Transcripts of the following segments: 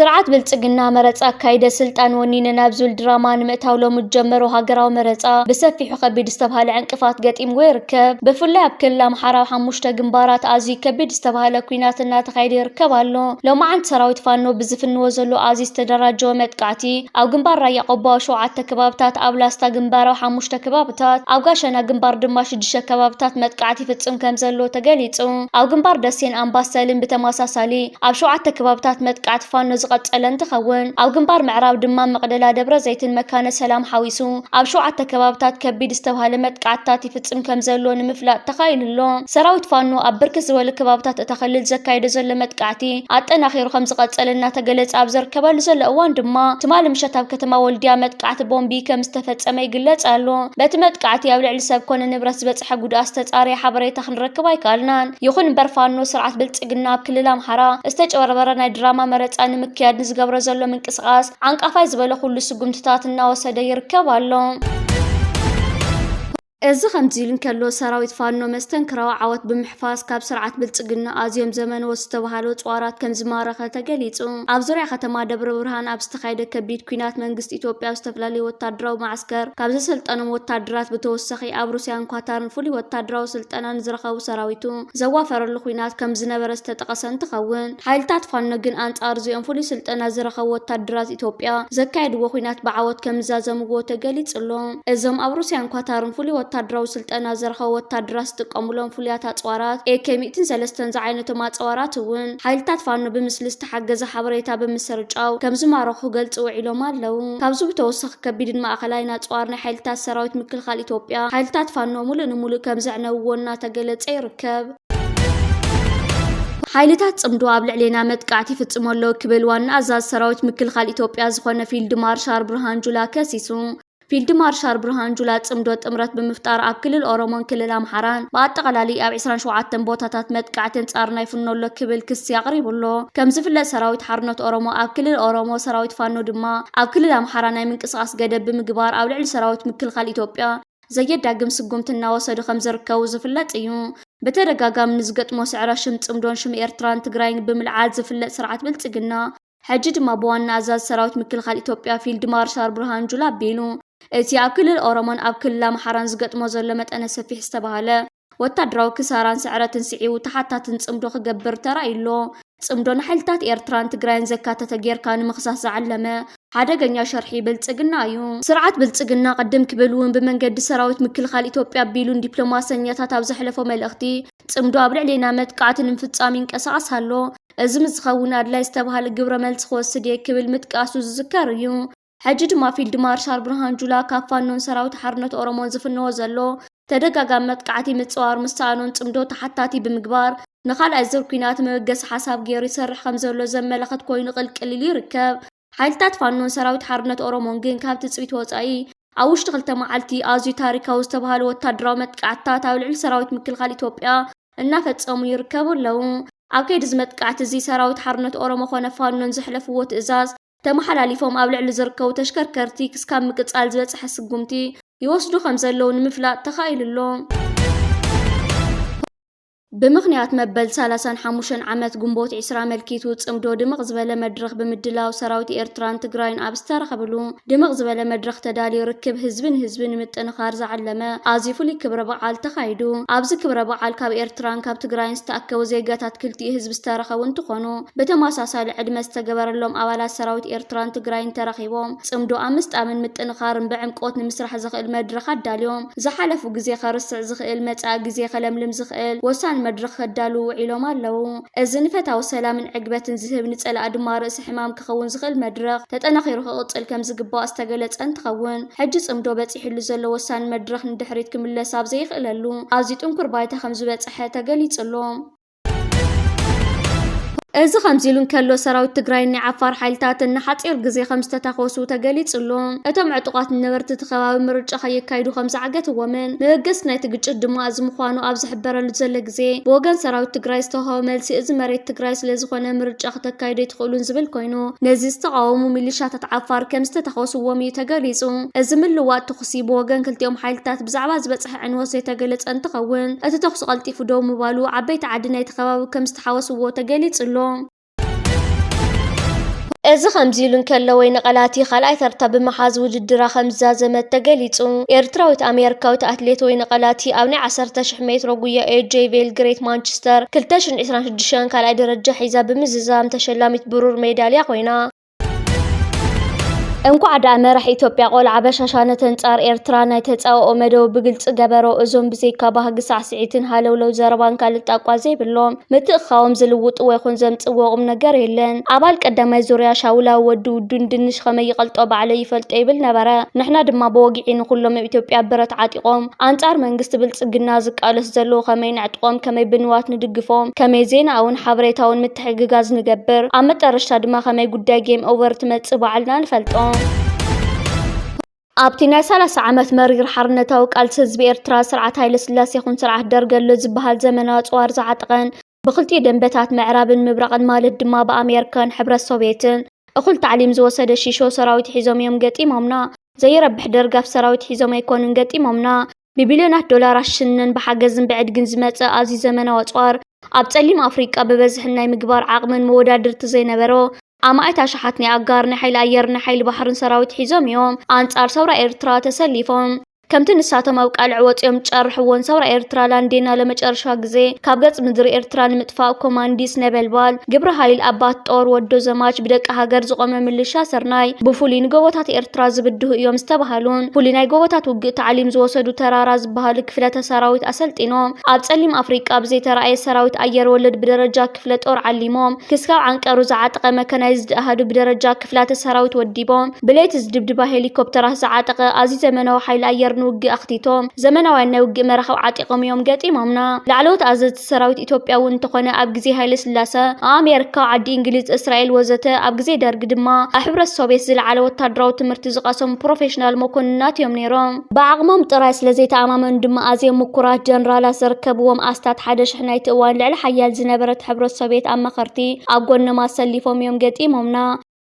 ስርዓት ብልጽግና መረጻ ኣካይደ ስልጣን ወኒነ ናብ ዝብል ድራማ ንምእታው ሎሚ ዝጀመሮ ሃገራዊ መረጻ ብሰፊሑ ከቢድ ዝተባህለ ዕንቅፋት ገጢምዎ ይርከብ። ብፍላይ ኣብ ክልል ኣምሓራ ኣብ ሓሙሽተ ግንባራት ኣዝዩ ከቢድ ዝተባህለ ኲናት እናተኻየደ ይርከብ ኣሎ። ሎማዓንቲ ሰራዊት ፋኖ ብዝፍንዎ ዘሎ ኣዝዩ ዝተደራጀወ መጥቃዕቲ ኣብ ግንባር ራያ ቆቦ ኣብ ሸውዓተ ከባብታት፣ ኣብ ላስታ ግንባር ኣብ ሓሙሽተ ከባብታት፣ ኣብ ጋሸና ግንባር ድማ ሽዱሽተ ከባብታት መጥቃዕቲ ይፍጽም ከም ዘሎ ተገሊጹ። ኣብ ግንባር ደሴን ኣምባሰልን ብተመሳሳሊ ኣብ ሸውዓተ ከባብታት መጥቃዕቲ ፋኖ ዝቐጸለ እንትኸውን፣ ኣብ ግንባር ምዕራብ ድማ መቕደላ፣ ደብረ ዘይትን መካነ ሰላም ሓዊሱ ኣብ ሸውዓተ ከባብታት ከቢድ ዝተባህለ መጥቃዕትታት ይፍጽም ከም ዘሎ ንምፍላጥ ተኻኢሉ ኣሎ። ሰራዊት ፋኖ ኣብ ብርክት ዝበሉ ከባብታት እታ ክልል ዘካየዶ ዘሎ መጥቃዕቲ ኣጠናኺሩ ከም ዝቐጸለ እናተገለጸ ኣብ ዘርከበሉ ዘሎ እዋን ድማ፣ ትማሊ ምሸት ኣብ ከተማ ወልድያ መጥቃዕቲ ቦምቢ ከም ዝተፈጸመ ይግለጽ ኣሎ። በቲ መጥቃዕቲ ኣብ ልዕሊ ሰብ ኮነ ንብረት ዝበጽሐ ጉድኣት ዝተጻረየ ሓበሬታ ክንረክብ ኣይከኣልናን። ይኹን እምበር ፋኖ ስርዓት ብልጽግና ኣብ ክልል ኣምሓራ ዝተጨበርበረ ናይ ድራማ መረጻ ንምክያድ ንዝገብሮ ዘሎ ምንቅስቓስ ዓንቃፋይ ዝበለ ኩሉ ስጉምትታት እናወሰደ ይርከብ ኣሎ። እዚ ከምዚ ኢሉ እንከሎ፣ ሰራዊት ፋኖ መስተንክራዊ ዓወት ብምሕፋዝ ካብ ስርዓት ብልጽግና ኣዝዮም ዘመንዎ ዝተባህሉ ኣጽዋራት ከም ዝማረኸ ተገሊጹ። ኣብ ዙርያ ከተማ ደብረ ብርሃን ኣብ ዝተኻየደ ከቢድ ኲናት መንግስቲ ኢትዮጵያ ኣብ ዝተፈላለዩ ወታደራዊ መዓስከር ካብ ዘሰልጠኖም ወታደራት ብተወሳኺ ኣብ ሩስያን ኳታርን ፍሉይ ወታደራዊ ስልጠና ንዝረኸቡ ሰራዊቱ ዘዋፈረሉ ኲናት ከም ዝነበረ ዝተጠቐሰ እንትኸውን፣ ሓይልታት ፋኖ ግን ኣንጻር እዚኦም ፍሉይ ስልጠና ዝረኸቡ ወታደራት ኢትዮጵያ ዘካየድዎ ኲናት ብዓወት ከም ዝዛዘምዎ ተገሊጹ ኣሎ። እዞም ኣብ ሩስያን ኳታርን ፍሉይ ወታደራዊ ስልጠና ዝረኸቡ ወታደራት ዝጥቀሙሎም ፍሉያት ኣጽዋራት ኤ ኬ ሚእትን ሰለስተን ዝዓይነቶም ኣጽዋራት እውን ሓይልታት ፋኖ ብምስሊ ዝተሓገዘ ሓበሬታ ብምስርጫው ከም ዝማረኹ ክገልጹ ውዒሎም ኣለዉ። ካብዚ ብተወሳኺ ከቢድን ማእኸላይን ኣጽዋር ናይ ሓይልታት ሰራዊት ምክልኻል ኢትዮጵያ ሓይልታት ፋኖ ሙሉእ ንሙሉእ ከም ዘዕነውዎ እናተገለጸ ይርከብ። ሓይልታት ጽምዶ ኣብ ልዕሌና መጥቃዕቲ ይፍጽሙ ኣለዉ ክብል ዋና ኣዛዚ ሰራዊት ምክልኻል ኢትዮጵያ ዝኾነ ፊልድ ማርሻል ብርሃን ጁላ ከሲሱ። ፊልድ ማርሻል ብርሃን ጁላ ጽምዶ ጥምረት ብምፍጣር ኣብ ክልል ኦሮሞን ክልል ኣምሓራን ብኣጠቓላሊ ኣብ ዕስራን ሸውዓተን ቦታታት መጥቃዕቲ ኣንጻርና ይፍኖ ኣሎ ክብል ክሲ ኣቕሪቡ ኣሎ። ከም ዝፍለጥ ሰራዊት ሓርነት ኦሮሞ ኣብ ክልል ኦሮሞ፣ ሰራዊት ፋኖ ድማ ኣብ ክልል ኣምሓራ ናይ ምንቅስቓስ ገደብ ብምግባር ኣብ ልዕሊ ሰራዊት ምክልኻል ኢትዮጵያ ዘየዳግም ስጉምቲ እናወሰዱ ከም ዝርከቡ ዝፍለጥ እዩ። ብተደጋጋሚ ንዝገጥሞ ስዕረት ሽም ጽምዶን ሽም ኤርትራን ትግራይን ብምልዓል ዝፍለጥ ስርዓት ብልጽግና፣ ሕጂ ድማ ብዋና ኣዛዚ ሰራዊት ምክልኻል ኢትዮጵያ ፊልድ ማርሻል ብርሃኑ ጁላ ኣቢሉ፣ እቲ ኣብ ክልል ኦሮሞን ኣብ ክልል ኣምሓራን ዝገጥሞ ዘሎ መጠነ ሰፊሕ ዝተባህለ ወታደራዊ ክሳራን ስዕረትን ስዒቡ ተሓታትን ጽምዶ ክገብር ተራእዩ ኣሎ። ጽምዶ ንሓይልታት ኤርትራን ትግራይን ዘካተተ ጌርካ ንምኽሳስ ዝዓለመ ሓደገኛ ሸርሒ ብልጽግና እዩ። ስርዓት ብልጽግና ቅድም ክብል እውን ብመንገዲ ሰራዊት ምክልኻል ኢትዮጵያ ኣቢሉን ዲፕሎማሰኛታት ኣብ ዘሕለፎ መልእኽቲ፣ ጽምዶ ኣብ ልዕሌና መጥቃዕቲ ንምፍጻም ይንቀሳቐስ ኣሎ። እዚ ምስ ዝኸውን ኣድላይ ዝተባህለ ግብረ መልሲ ክወስድ እየ ክብል ምጥቃሱ ዝዝከር እዩ። ሕጂ ድማ ፊልድ ማርሻል ብርሃኑ ጁላ ካብ ፋኖን ሰራዊት ሓርነት ኦሮሞን ዝፍነዎ ዘሎ ተደጋጋሚ መጥቃዕቲ ምጽዋር ምስ ሰኣኖን ጽምዶ ተሓታቲ ብምግባር ንኻልኣይ ዙር ኲናት መበገሲ ሓሳብ ገይሩ ይሰርሕ ከም ዘሎ ዘመላኽት ኮይኑ ቅልቅል ኢሉ ይርከብ። ሓይልታት ፋኖን ሰራዊት ሓርነት ኦሮሞን ግን ካብ ትጽቢት ወጻኢ ኣብ ውሽጢ ክልተ መዓልቲ ኣዝዩ ታሪካዊ ዝተባህሉ ወታደራዊ መጥቃዕትታት ኣብ ልዕሊ ሰራዊት ምክልኻል ኢትዮጵያ እናፈጸሙ ይርከቡ ኣለዉ። ኣብ ከይዲ እዚ መጥቃዕቲ እዚ ሰራዊት ሓርነት ኦሮሞ ኮነ ፋኖን ዘሕለፍዎ ትእዛዝ ተመሓላሊፎም ኣብ ልዕሊ ዝርከቡ ተሽከርከርቲ ክስካብ ምቅጻል ዝበጽሐ ስጉምቲ ይወስዱ ከም ዘለዉ ንምፍላጥ ተኻኢሉ ኣሎ። ብምኽንያት መበል ሰላሳን ሓሙሽተን ዓመት ግንቦት ዕስራ ኣመልኪቱ ጽምዶ ድምቕ ዝበለ መድረኽ ብምድላው ሰራዊት ኤርትራን ትግራይን ኣብ ዝተረኸብሉ ድምቕ ዝበለ መድረኽ ተዳልዩ ርክብ ህዝቢ ንህዝቢ ንምጥንኻር ዝዓለመ ኣዝዩ ፍሉይ ክብረ በዓል ተኻይዱ። ኣብዚ ክብረ በዓል ካብ ኤርትራን ካብ ትግራይን ዝተኣከቡ ዜጋታት ክልቲኡ ህዝቢ ዝተረኸቡ እንትኾኑ፣ ብተመሳሳሊ ዕድመ ዝተገበረሎም ኣባላት ሰራዊት ኤርትራን ትግራይን ተረኺቦም ጽምዶ ኣብ ምስጣምን ምጥንኻርን ብዕምቆት ንምስራሕ ዘኽእል መድረኽ ኣዳልዮም። ዝሓለፉ ግዜ ከርስዕ ዝኽእል፣ መጻኢ ግዜ ከለምልም ዝኽእል ወሳኒ መድረኽ ከዳልዉ ውዒሎም ኣለዉ። እዚ ንፈታዊ ሰላምን ዕግበትን ዝህብ፣ ንጸላኢ ድማ ርእሲ ሕማም ክኸውን ዝኽእል መድረኽ ተጠናኺሩ ክቕጽል ከም ዝግባእ ዝተገለጸ እንትኸውን፣ ሕጂ ጽምዶ በጺሕሉ ዘሎ ወሳኒ መድረኽ ንድሕሪት ክምለስ ኣብ ዘይኽእለሉ ኣዝዩ ጥንኩር ባይታ ከም ዝበጽሐ ተገሊጹ ኣሎ። እዚ ከምዚ ኢሉ እንከሎ፣ ሰራዊት ትግራይን ናይ ዓፋር ሓይልታትን ንሓጺር ግዜ ከም ዝተታኮሱ ተገሊጹ ኣሎ። እቶም ዕጡቓት ንነበርቲ እቲ ከባቢ ምርጫ ከየካይዱ ከም ዝዓገትዎምን መበገሲ ናይቲ ግጭት ድማ እዚ ምዃኑ ኣብ ዝሕበረሉ ዘሎ ግዜ፣ ብወገን ሰራዊት ትግራይ ዝተዋህበ መልሲ፣ እዚ መሬት ትግራይ ስለ ዝኾነ ምርጫ ክተካይዱ ኣይትኽእሉን ዝብል ኮይኑ፣ ነዚ ዝተቓወሙ ሚሊሻታት ዓፋር ከም ዝተታኮስዎም እዩ ተገሊጹ። እዚ ምልዋጥ ተኹሲ ብወገን ክልቲኦም ሓይልታት ብዛዕባ ዝበጽሐ ዕንወት ዘይተገለጸ እንትኸውን፣ እቲ ተኹሲ ቀልጢፉ ደው ምባሉ ዓበይቲ ዓዲ ናይቲ ከባቢ ከም ዝተሓወስዎ ተገሊጹ ኣሎ። እዚ ከምዚ ኢሉ እንከሎ፣ ወይኒ ቀላቲ ካልኣይ ተርታ ብምሓዝ ውድድራ ከም ዝዛዘመት ተገሊጹ። ኤርትራዊት ኣሜሪካዊት ኣትሌት ወይኒ ቀላቲ ኣብ ናይ ዓሰርተ ሽሕ ሜትሮ ጉያ ኤ ጄ ቬል ግሬት ማንቸስተር ክልተ ሽሕን ዕስራን ሽዱሽተን ካልኣይ ደረጃ ሒዛ ብምዝዛም ተሸላሚት ብሩር ሜዳልያ ኮይና። እንኳዕ ደኣ መራሒ ኢትዮጵያ ቆልዓ በሻሻ ነተን ጻር ኤርትራ ናይ ተጻብኦ መደቡ ብግልጺ ገበሮ። እዞም ብዘይካ ባህጊ ሳዕስዒትን ሃለውለው ዘረባን ካልእ ጣቋ ዘይብሎም ምትእኽኻቦም ዝልውጥዎ ይኹን ዘምጽእዎ ቁም ነገር የለን። ኣባል ቀዳማይ ዙርያ ሻውላዊ ወዲ ውዱን ድንሽ ከመይ ይቐልጦ ባዕለይ ይፈልጦ ይብል ነበረ። ንሕና ድማ ብወግዒ ንኹሎም ኣብ ኢትዮጵያ ብረት ዓጢቖም ኣንጻር መንግስቲ ብልጽግና ዝቃለሱ ዘለዉ ከመይ ነዕጥቖም፣ ከመይ ብንዋት ንድግፎም፣ ከመይ ዜናኣውን ሓበሬታውን ምትሕግጋዝ ንገብር፣ ኣብ መጠረሽታ ድማ ከመይ ጉዳይ ጌም ኦቨር ትመጽእ ባዕልና ንፈልጦ። ኣብቲ ናይ ሰላሳ ዓመት መሪር ሓርነታዊ ቃልሲ ህዝቢ ኤርትራ፣ ስርዓት ሃይለ ስላሴ ይኹን ስርዓት ደርጊ ኣሎ ዝበሃል ዘመናዊ ኣጽዋር ዝዓጠቐን ብኽልቲኡ ደንበታት ምዕራብን ምብራቕን ማለት ድማ ብኣሜሪካን ሕብረት ሶቪየትን እኹል ታዕሊም ዝወሰደ ሺሾ ሰራዊት ሒዞም እዮም ገጢሞምና። ዘይረብሕ ደርጋፍ ሰራዊት ሒዞም ኣይኮኑን ገጢሞምና። ብቢልዮናት ዶላራት ሽነን ብሓገዝን ብዕድግን ዝመጸ ኣዝዩ ዘመናዊ ኣጽዋር ኣብ ጸሊም ኣፍሪቃ ብበዝሕን ናይ ምግባር ዓቕምን መወዳድርቲ ዘይነበሮ ኣማኢት ኣሽሓት ናይ ኣጋር፣ ናይ ሓይሊ ኣየር፣ ናይ ሓይሊ ባሕርን ሰራዊት ሒዞም እዮም ኣንጻር ሰውራ ኤርትራ ተሰሊፎም። ከምቲ ንሳቶም ኣብ ቃልዕ ወጺኦም ጨርሕዎን ሰውራ ኤርትራ ላንዴና ለመጨረሻ ግዜ ካብ ገጽ ምድሪ ኤርትራ ንምጥፋእ ኮማንዲስ ነበልባል፣ ግብረ ሃይል ኣባት ጦር ወዶ ዘማች ብደቂ ሃገር ዝቖመ ምልሻ ስርናይ ብፍሉይ ንጎቦታት ኤርትራ ዝብድሁ እዮም ዝተባህሉን ፍሉይ ናይ ጎቦታት ውግእ ታዕሊም ዝወሰዱ ተራራ ዝበሃሉ ክፍለተ ሰራዊት ኣሰልጢኖም ኣብ ጸሊም ኣፍሪቃ ብዘይተራእየ ሰራዊት ኣየር ወለድ ብደረጃ ክፍለ ጦር ዓሊሞም ክስካብ ዓንቀሩ ዝዓጠቐ መካናይዝድ ኣሃዱ ብደረጃ ክፍላተ ሰራዊት ወዲቦም ብለይቲ ዝድብድባ ሄሊኮፕተራት ዝዓጠቐ ኣዝዩ ዘመናዊ ሓይሊ ኣየር ንውግእ ኣኽቲቶም ዘመናውያን ናይ ውግእ መራኽብ ዓጢቖም እዮም ገጢሞምና። ላዕለዎት ኣዘዝቲ ሰራዊት ኢትዮጵያ እውን እንተኾነ ኣብ ግዜ ሃይለ ስላሰ፣ ኣሜሪካ፣ ዓዲ እንግሊዝ፣ እስራኤል ወዘተ ኣብ ግዜ ደርጊ ድማ ኣብ ሕብረት ሶቪየት ዝለዓለ ወታደራዊ ትምህርቲ ዝቐሰሙ ፕሮፌሽናል መኮንናት እዮም ነይሮም። ብዓቕሞም ጥራይ ስለ ዘይተኣማመኑ ድማ ኣዝዮም ምኩራት ጀነራላት ዘርከብዎም ኣስታት ሓደ ሽሕ ናይቲ እዋን ልዕሊ ሓያል ዝነበረት ሕብረት ሶቪየት ኣማኸርቲ ኣብ ጎኖም ኣሰሊፎም እዮም ገጢሞምና።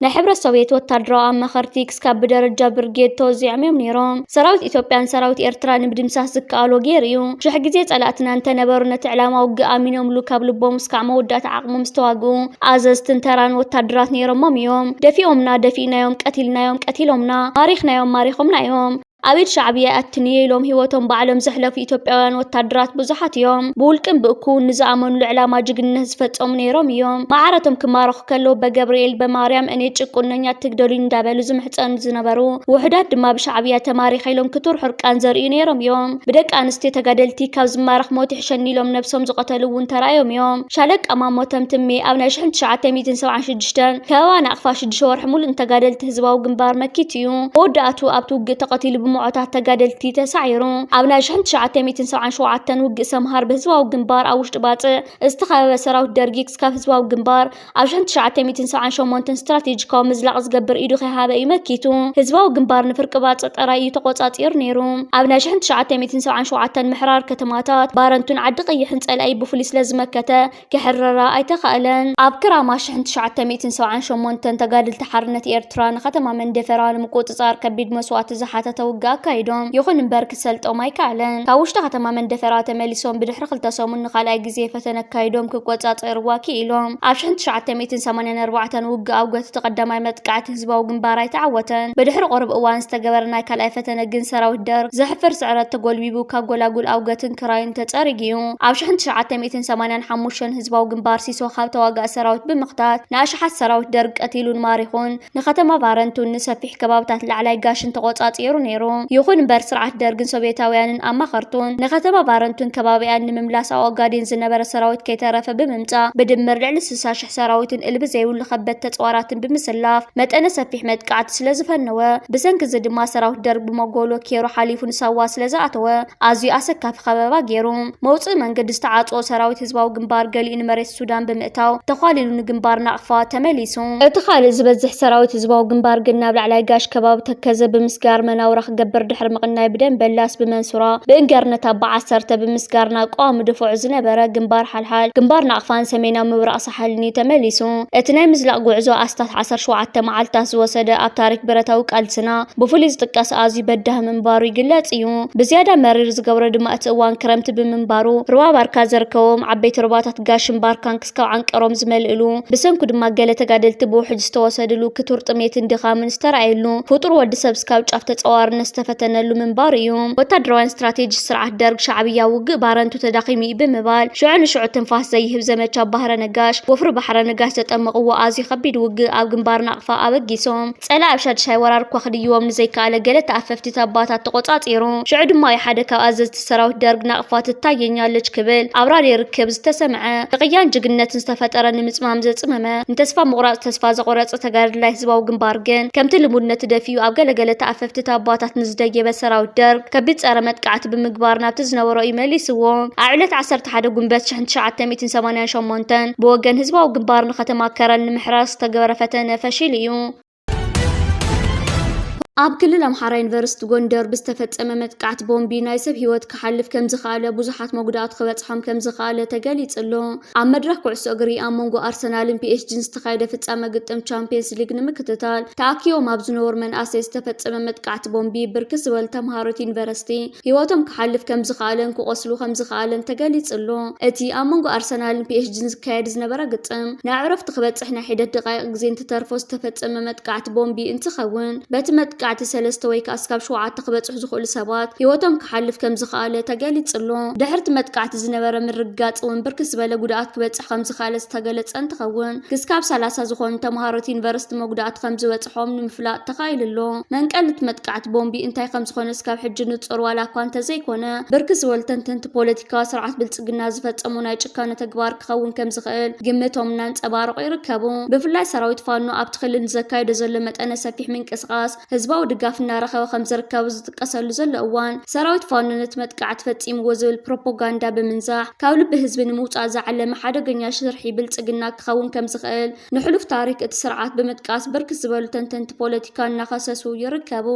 ናይ ሕብረት ሶቪየት ወታደራዊ ኣማኸርቲ ክስካብ ብደረጃ ብርጌድ ተወዚዖም እዮም ነይሮም። ሰራዊት ኢትዮጵያን ሰራዊት ኤርትራ ንምድምሳስ ዝከኣሎ ገይሩ እዩ። ሽሕ ግዜ ጸላእትና እንተነበሩ ነቲ ዕላማ ውግእ ኣሚኖምሉ ካብ ልቦም እስካዕ መወዳእታ ዓቕሞም ዝተዋግኡ ኣዘዝትን ተራን ወታደራት ነይሮሞም እዮም። ደፊኦምና ደፊእናዮም፣ ቀቲልናዮም ቀቲሎምና፣ ማሪኽናዮም ማሪኾምና እዮም። ኣብ ኢድ ሻዕብያ ኣትንዮ ኢሎም ህይወቶም ባዕሎም ዘሕለፉ ኢትዮጵያውያን ወታደራት ብዙሓት እዮም። ብውልቅን ብእኩውን ንዝኣመኑሉ ዕላማ ጅግንነት ዝፈጸሙ ነይሮም እዮም። ማዕረቶም ክማረኹ ከለዉ በገብርኤል በማርያም እኔ ጭቁነኛ ትግደሉኝ እንዳበሉ ዝምሕጸኑ ዝነበሩ ውሑዳት ድማ ብሻዕብያ ተማሪኸ ኢሎም ክቱር ሕርቃን ዘርእዩ ነይሮም እዮም። ብደቂ ኣንስትዮ ተጋደልቲ ካብ ዝማረኽ ሞት ይሕሸኒ ኢሎም ነብሶም ዝቐተሉ እውን ተራእዮም እዮም። ሻለቃ ማሞ ተምትሜ ኣብ ናይ ሽሕን ትሽዓተ ሚእትን ሰብዓን ሽዱሽተን ከበባ ናቕፋ ሽዱሽተ ወርሒ ሙሉእ ንተጋደልቲ ህዝባዊ ግንባር መኪቱ እዩ። መወዳእቱ ኣብቲ ውግእ ተቐቲሉ ብምዖታት ተጋደልቲ ተሳዒሩ። ኣብ ናይ ሽሕን ትሽዓተ ሚእትን ሰብዓን ሸውዓተን ውግእ ሰምሃር ብህዝባዊ ግንባር ኣብ ውሽጢ ባጽዕ ዝተኸበበ ሰራዊት ደርጊ ክስካብ ህዝባዊ ግንባር ኣብ ሽሕን ትሽዓተ ሚእትን ሰብዓን ሸሞንተን ስትራቴጂካዊ ምዝላቕ ዝገብር ኢዱ ከይሃበ እዩ መኪቱ። ህዝባዊ ግንባር ንፍርቂ ባጽዕ ጥራይ እዩ ተቖጻጺሩ ነይሩ። ኣብ ናይ ሽሕን ትሽዓተ ሚእትን ሰብዓን ሸውዓተን ምሕራር ከተማታት ባረንቱን ዓዲ ቀይሕን ጸላኢ ብፍሉይ ስለ ዝመከተ ክሕረራ ኣይተኻእለን። ኣብ ክራማ ሽሕን ትሽዓተ ሚእትን ሰብዓን ሸሞንተን ተጋደልቲ ሓርነት ኤርትራ ንከተማ መንደፈራ ንምቁጽጻር ከቢድ መስዋእቲ ዝሓተተ ውግእ ኣካይዶም። ይኹን እምበር ክሰልጦም ኣይከኣለን። ካብ ውሽጢ ከተማ መንደፈራ ተመሊሶም ብድሕሪ ክልተ ሰሙን ንኻልኣይ ግዜ ፈተነ ኣካይዶም ክቆጻጸርዋ ክኢሎም። ኣብ ሽሕን ትሽዓተ ሚእትን ሰማንያን ኣርባዕተን ውግእ ኣብ ጎተቲ ቀዳማይ መጥቃዕቲ ህዝባዊ ግንባር ኣይተዓወተን። ብድሕሪ ቁሩብ እዋን ዝተገበረ ናይ ካልኣይ ፈተነ ግን ሰራዊት ደርግ ዘሕፍር ስዕረት ተጎልቢቡ ካብ ጎላጉል ኣውገትን ክራይን ተጸሪጉ እዩ። ኣብ ሽሕን ትሽዓተ ሚእትን ሰማንያን ሓሙሽተን ህዝባዊ ግንባር ሲሶ ካብ ተዋጋኢ ሰራዊት ብምኽታት ንኣሽሓት ሰራዊት ደርግ ቀቲሉን ማሪኹን ንከተማ ቫረንቱን ንሰፊሕ ከባብታት ላዕላይ ጋሽን ተቖጻጺሩ ነይሩ። ይኹን እምበር ስርዓት ደርግን ሶቪየታውያንን ኣማኸርቱን ንከተማ ቫረንቱን ከባቢኣን ንምምላስ ኣብ ኦጋዴን ዝነበረ ሰራዊት ከይተረፈ ብምምጻእ ብድምር ልዕሊ ስሳ ሽሕ ሰራዊትን እልቢ ዘይብሉ ከበድ ተጽዋራትን ብምስላፍ መጠነ ሰፊሕ መጥቃዕቲ ስለ ዝፈነወ፣ ብሰንኪ እዚ ድማ ሰራዊት ደርግ ብመጎሎ ኬሮ ሓሊፉ ንሳዋ ስለ ዝኣተወ፣ ኣዝዩ ኣሰካፊ ከበባ ገይሩ። መውጽኢ መንገዲ ዝተዓጽዎ ሰራዊት ህዝባዊ ግንባር ገሊኡ ንመሬት ሱዳን ብምእታው፣ ተዃሊሉ ንግንባር ናቕፋ ተመሊሱ። እቲ ካልእ ዝበዝሕ ሰራዊት ህዝባዊ ግንባር ግን ናብ ላዕላይ ጋሽ ከባቢ ተከዘ ብምስጋር መናውራ ክገብር ብር ድሕሪ ምቕናይ ብደም በላስ ብመንሱራ ብእንገርነት ኣባ ዓሰርተ ብምስጋር ናብ ቀዋሚ ድፉዕ ዝነበረ ግንባር ሓልሓል ግንባር ናቕፋን ሰሜናዊ ምብራቕ ሳሕልን እዩ ተመሊሱ። እቲ ናይ ምዝላቕ ጉዕዞ ኣስታት ዓሰርተ ሸውዓተ መዓልታት ዝወሰደ ኣብ ታሪክ ብረታዊ ቃልስና ብፍሉይ ዝጥቀስ ኣዝዩ በዳህ ምንባሩ ይግለጽ እዩ። ብዝያዳ መሪር ዝገብሮ ድማ እቲ እዋን ክረምቲ ብምንባሩ ሩባ ባርካ ዘርከቦም ዓበይቲ ሩባታት ጋሽን ባርካን ክስካብ ዓንቀሮም ዝመልእሉ፣ ብሰንኩ ድማ ገለ ተጋደልቲ ብውሕጅ ዝተወሰድሉ ክቱር ጥሜትን ድኻምን ዝተራእየሉ፣ ፍጡር ወዲ ሰብ ስካብ ጫፍ ተጸዋርነት ዝተፈተነሉ ምንባሩ እዩ። ወታደራውያን ስትራቴጂ ስርዓት ደርግ ሻዕብያ ውግእ ባረንቱ ተዳኺሙ እዩ ብምባል ሽዑ ንሽዑ ትንፋስ ዘይህብ ዘመቻ ባህረ ነጋሽ፣ ወፍሪ ባሕረ ነጋሽ ዘጠመቕዎ ኣዝዩ ከቢድ ውግእ ኣብ ግንባር ናቕፋ ኣበጊሶም። ጸላኢ ኣብ ሻድሻይ ወራር እኳ ክድይቦም ንዘይከኣለ ገለ ተኣፈፍቲ ታባታት ተቖጻጺሩ። ሽዑ ድማ እዩ ሓደ ካብ ኣዘዝቲ ሰራዊት ደርግ ናቕፋ ትታየኛለች ክብል ኣብ ራድዮ ርክብ ዝተሰምዐ። ንቕያን ጅግንነትን ዝተፈጠረ ንምጽማም ዘጽመመ፣ ንተስፋ ምቑራጽ ተስፋ ዘቖረጸ ተጋደላይ ህዝባዊ ግንባር ግን ከምቲ ልሙድ ነቲ ደፊኡ ኣብ ገለገለ ተኣፈፍቲ ታባታት ንዝደየበ ሰራዊት ደርግ ከቢድ ጸረ መጥቃዕቲ ብምግባር ናብቲ ዝነበሮ እዩ መሊስዎ። ኣብ ዕለት ዓሰርተ ሓደ ጉንበት ሽሕን ትሽዓተ ሚእትን ሰማንያን ሸሞንተን ብወገን ህዝባዊ ግንባር ንከተማ ከረን ንምሕራስ ዝተገበረ ፈተነ ፈሺሉ እዩ። ኣብ ክልል ኣምሓራ ዩኒቨርሲቲ ጎንደር ብዝተፈጸመ መጥቃዕቲ ቦምቢ ናይ ሰብ ህይወት ክሓልፍ ከም ዝኸኣለ፣ ብዙሓት መጉዳእቲ ክበጽሖም ከም ዝኸኣለ ተገሊጹ ኣሎ። ኣብ መድረኽ ኩዕሶ እግሪ ኣብ መንጎ ኣርሰናልን ፒኤስጂን ዝተኻየደ ፍጻመ ግጥም ቻምፒየንስ ሊግ ንምክትታል ተኣኪቦም ኣብ ዝነበሩ መናእሰይ ዝተፈጸመ መጥቃዕቲ ቦምቢ ብርክት ዝበሉ ተምሃሮ እቲ ዩኒቨርሲቲ ህይወቶም ክሓልፍ ከም ዝኸኣለን ክቖስሉ ከም ዝኸኣለን ተገሊጹ ኣሎ። እቲ ኣብ መንጎ ኣርሰናልን ፒኤስጂን ዝካየድ ዝነበረ ግጥም ናብ ዕረፍቲ ክበጽሕ ናይ ሒደት ደቃይቕ ግዜ እንትተርፎ ዝተፈጸመ መጥቃዕቲ ቦምቢ እንትኸውን፣ በቲ መጥቃዕቲ ሰለስተ ወይ ከኣ እስካብ ሸውዓተ ክበጽሑ ዝኽእሉ ሰባት ህይወቶም ክሓልፍ ከም ዝኸኣለ ተገሊጹ ኣሎ። ድሕርቲ መጥቃዕቲ ዝነበረ ምርግጋጽ እውን ብርክት ዝበለ ጉድኣት ክበጽሕ ከም ዝኸኣለ ዝተገለጸ እንትኸውን፣ ክስካብ ሰላሳ ዝኾኑ ተምሃሮ እቲ ዩኒቨርሲቲ መጉዳእቲ ከም ዝበጽሖም ንምፍላጥ ተኻኢሉ ኣሎ። መንቀሊ እቲ መጥቃዕቲ ቦምቢ እንታይ ከም ዝኾነ እስካብ ሕጂ ንጹር ዋላ እኳ እንተዘይኮነ፣ ብርክት ዝበሉ ተንተንቲ ፖለቲካ ስርዓት ብልጽግና ዝፈጸሞ ናይ ጭካነ ተግባር ክኸውን ከም ዝኽእል ግምቶም እናንጸባረቑ ይርከቡ። ብፍላይ ሰራዊት ፋኖ ኣብቲ ክልል ንዘካይዶ ዘሎ መጠነ ሰፊሕ ምንቅስቓስ ህዝባዊ ድጋፍ እናረኸበ ከም ዝርከቡ ዝጥቀሰሉ ዘሎ እዋን፣ ሰራዊት ፋኖ ነቲ መጥቃዕቲ ፈጺምዎ ዝብል ፕሮፓጋንዳ ብምንዛሕ ካብ ልቢ ህዝቢ ንምውጻእ ዝዓለመ ሓደገኛ ሽርሒ ብልጽግና ክኸውን ከም ዝኽእል ንሕሉፍ ታሪክ እቲ ስርዓት ብምጥቃስ ብርክት ዝበሉ ተንተንቲ ፖለቲካ እናኸሰሱ ይርከቡ።